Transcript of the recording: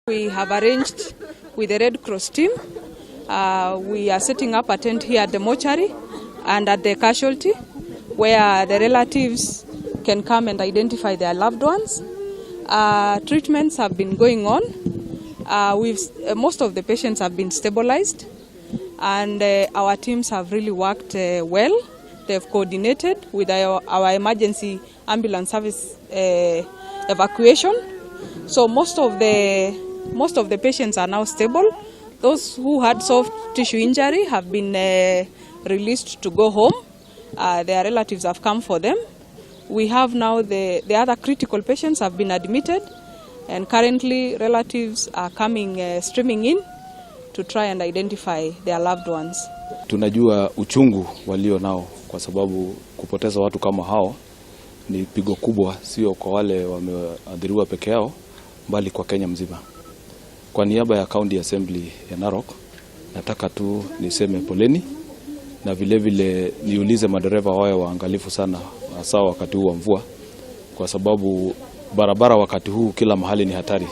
We have arranged with the Red Cross team. We are setting up a tent here at the mortuary and at the casualty where the relatives can come and identify their loved ones. Treatments have been going on. Most of the patients have been stabilized and our teams have really worked well. They've coordinated with our emergency ambulance service evacuation. So most of the patients are now stable. Those who had soft tissue injury have been released to go home. Their relatives have come for them. We have now the other critical patients have been admitted, and currently relatives are coming, streaming in to try and identify their loved ones. Tunajua uchungu walio nao kwa sababu kupoteza watu kama hao ni pigo kubwa, sio kwa wale wameathiriwa peke yao, bali kwa Kenya mzima. Kwa niaba ya County Assembly ya Narok, nataka tu niseme poleni na vile vile niulize madereva wawe waangalifu sana, hasa wakati huu wa mvua, kwa sababu barabara wakati huu kila mahali ni hatari.